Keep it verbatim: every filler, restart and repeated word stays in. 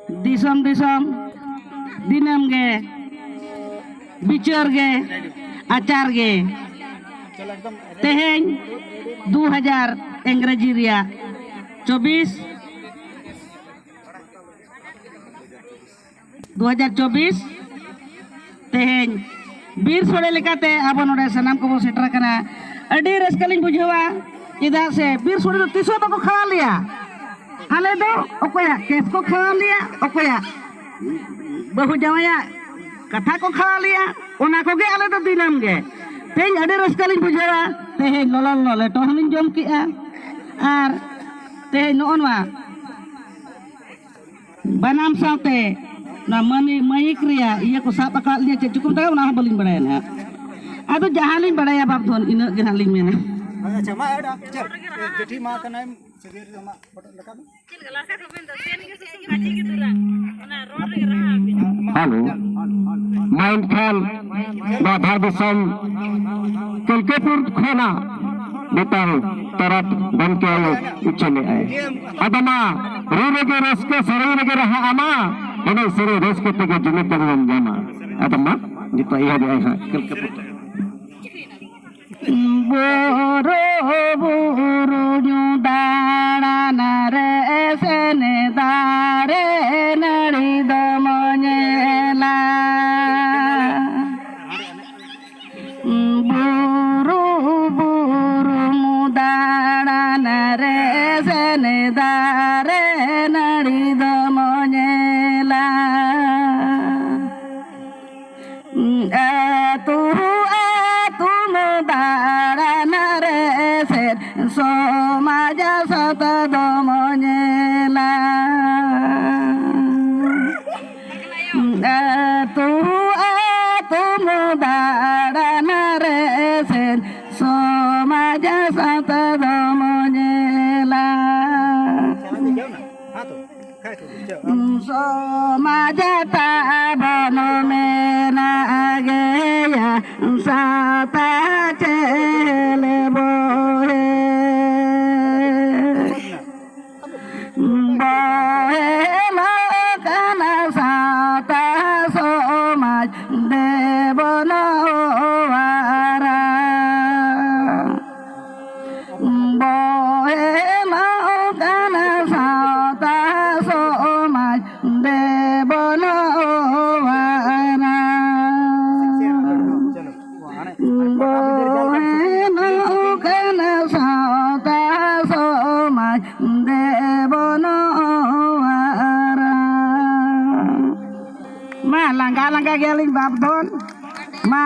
ᱫᱤᱥᱚᱢ ᱫᱤᱥᱚᱢ ᱫᱤᱱᱟᱹᱢ ᱜᱮ ᱵᱤᱪᱟᱹᱨ ᱜᱮ ᱟᱪᱟᱨ ᱜᱮ᱾ ᱛᱮᱦᱮᱧ ᱫᱩ ᱦᱟᱡᱟᱨ ᱤᱝᱨᱮᱡᱤ ᱨᱮᱭᱟᱜ ᱪᱚᱵᱵᱤᱥ, ᱫᱩ ᱦᱟᱡᱟᱨ ᱪᱚᱵᱵᱤᱥ, ᱛᱮᱦᱮᱧ ᱵᱤᱨ ᱥᱳᱲᱮ ᱞᱮᱠᱟᱛᱮ ᱟᱵᱚ ᱱᱚᱰᱮ ᱥᱟᱱᱟᱢ ᱠᱚᱵᱚᱱ ᱥᱮᱴᱮᱨ ᱟᱠᱟᱱᱟ᱾ ᱟᱹᱰᱤ ᱨᱟᱹᱥᱠᱟᱹ ᱞᱤᱧ ᱵᱩᱡᱷᱟᱹᱣᱟ, ᱪᱮᱫᱟᱜ ᱥᱮ ᱵᱤᱨ ᱥᱳᱲᱮ ᱫᱚ ᱛᱤᱥ ᱦᱚᱸ ᱵᱟᱠᱚ ᱠᱷᱟᱣᱟ ᱞᱮᱭᱟ᱾ ᱟᱞᱮ ᱫᱚ ᱚᱠᱚᱭᱟᱜ ᱠᱮᱥ ᱠᱚ ᱠᱷᱟᱣᱟ ᱞᱮᱭᱟ, ᱚᱠᱚᱭᱟᱜ ᱵᱟᱹᱦᱩ ᱡᱟᱶᱟᱭᱟᱜ ᱠᱟᱛᱷᱟ ᱠᱚ ᱠᱷᱟᱣᱟ ᱞᱮᱭᱟ, ᱚᱱᱟ ᱠᱚᱜᱮ ᱟᱞᱮ ᱫᱚ ᱫᱤᱱᱟᱹᱢ ᱜᱮ᱾ ᱛᱮᱦᱮᱧ ᱟᱹᱰᱤ ᱨᱟᱹᱥᱠᱟᱹ ᱞᱤᱧ ᱵᱩᱡᱷᱟᱹᱣᱟ᱾ ᱛᱮᱦᱮᱧ ᱞᱚᱞᱚ ᱞᱚᱞᱚ ᱞᱮᱴᱚ ᱦᱚᱸᱞᱤᱧ ᱡᱚᱢ ᱠᱮᱜᱼᱟ, ᱟᱨ ᱛᱮᱦᱮᱧ ᱱᱚᱜᱼᱚ ᱱᱚᱣᱟ ᱵᱟᱱᱟᱢ ᱥᱟᱶᱛᱮ ᱱᱚᱣᱟ ᱢᱟᱹᱱᱤ ᱢᱟᱹᱭᱤᱠ ᱨᱮᱭᱟᱜ ᱤᱭᱟᱹ ᱠᱚ ᱥᱟᱵ ᱟᱠᱟᱫ ᱞᱤᱧᱟ, ᱪᱮᱫ ᱪᱚᱠᱚ ᱢᱮᱛᱟᱜᱼᱟ, ᱚᱱᱟ ᱦᱚᱸ ᱵᱟᱹᱞᱤᱧ ᱵᱟᱲᱟᱭᱟ ᱱᱟᱦᱟᱜ᱾ ᱟᱫᱚ ᱡᱟᱦᱟᱸ ᱞᱤᱧ ᱵᱟᱲᱟᱭᱟ ᱵᱟᱯ ᱫᱷᱚᱱ, ᱤᱱᱟᱹᱜ ᱜᱮ ᱱᱟᱦᱟᱜ ᱞᱤᱧ ᱢᱮᱱᱟ᱾ ᱟᱪᱪᱷᱟ, ᱢᱟ ᱮᱰ ᱪᱮᱫ ᱡᱮᱴᱷᱤ ᱢᱟ ᱠᱟᱱᱟᱭ, ᱥᱟᱹᱜᱟᱹᱭ ᱨᱮᱫᱚ ᱟᱢᱟᱜ ᱯᱷᱳᱴᱳ ᱞᱮᱠᱟ ᱫᱚ? ᱦᱮᱞᱳ, ᱢᱮᱱᱠᱷᱟᱱ ᱱᱚᱣᱟ ᱫᱷᱟᱲ ᱫᱤᱥᱚᱢ ᱠᱟᱹᱞᱠᱟᱹᱯᱩᱨ ᱠᱷᱚᱱᱟᱜ ᱢᱤᱫᱴᱟᱝ ᱛᱚᱨᱚᱯ ᱜᱚᱢᱠᱮ ᱟᱭᱳ ᱩᱪᱷᱟᱹᱱᱮᱜᱼᱟᱭ᱾ ᱟᱫᱚ ᱢᱟ, ᱨᱩ ᱨᱮᱜᱮ ᱨᱟᱹᱥᱠᱟᱹ, ᱥᱮᱨᱮᱧ ᱨᱮᱜᱮ ᱨᱟᱦᱟ ᱟᱢᱟ, ᱮᱱᱮᱡ ᱥᱮᱨᱮᱧ ᱨᱟᱹᱥᱠᱟᱹ ᱛᱮᱜᱮ ᱡᱩᱢᱤᱫ ᱛᱮᱵᱚᱱ ᱧᱟᱢᱟ᱾ ᱟᱫᱚ ᱢᱟ, ᱱᱤᱛᱚᱜ ᱮᱦᱚᱵᱮᱜᱼᱟᱭ ᱦᱟᱸᱜ ᱠᱟᱹᱞᱠᱟᱹᱯᱩᱨ᱾ ᱵᱩᱨᱩ ᱵᱩᱨᱩ ᱧᱩ ᱫᱟᱬᱟᱱ ᱨᱮ ᱥᱮᱱ ᱫᱟᱨᱮ ᱱᱟᱹᱲᱤ ᱫᱚᱢ ᱧᱮᱞᱟ᱾ ᱵᱩᱨᱩ ᱵᱩᱨᱩ ᱫᱟᱬᱟᱱ ᱨᱮ ᱥᱮᱱ ᱫᱟᱨᱮ ᱱᱟᱹᱲᱤ ᱫᱚᱢ ᱧᱮᱞᱟ᱾ ᱟᱹᱛᱩ ᱟᱹᱛᱩᱢ ᱫᱟᱬᱟᱱ ᱨᱮ ᱥᱮᱱ ᱥᱚᱢᱟᱡᱽ ᱥᱟᱶᱛᱟ ᱫᱚᱢ ᱧᱮᱞᱟ᱾ ᱟᱹᱛᱩ ᱟᱹᱛᱩᱢ ᱫᱟᱬᱟᱱ ᱨᱮ ᱥᱮᱱ ᱥᱚᱢᱟᱡᱽ ᱥᱟᱶᱛᱟ ᱫᱚᱢ ᱧᱮᱞᱟ᱾ ᱥᱚᱢᱟᱡᱽ ᱛᱟᱵᱚᱱ ᱢᱮᱱᱟᱜ ᱜᱮᱭᱟ, ᱥᱟᱶᱛᱟ ᱪᱮᱞᱮ ᱵᱚᱦᱮ᱾ ᱵᱚᱦᱮᱞᱚᱜ ᱫᱮᱵᱚᱱᱚᱣᱟᱨᱟ᱾ ᱢᱟ, ᱞᱟᱸᱜᱟ ᱞᱟᱸᱜᱟ ᱜᱮᱭᱟᱞᱤᱧ ᱵᱟᱯ ᱫᱷᱚᱱ᱾ ᱢᱟ,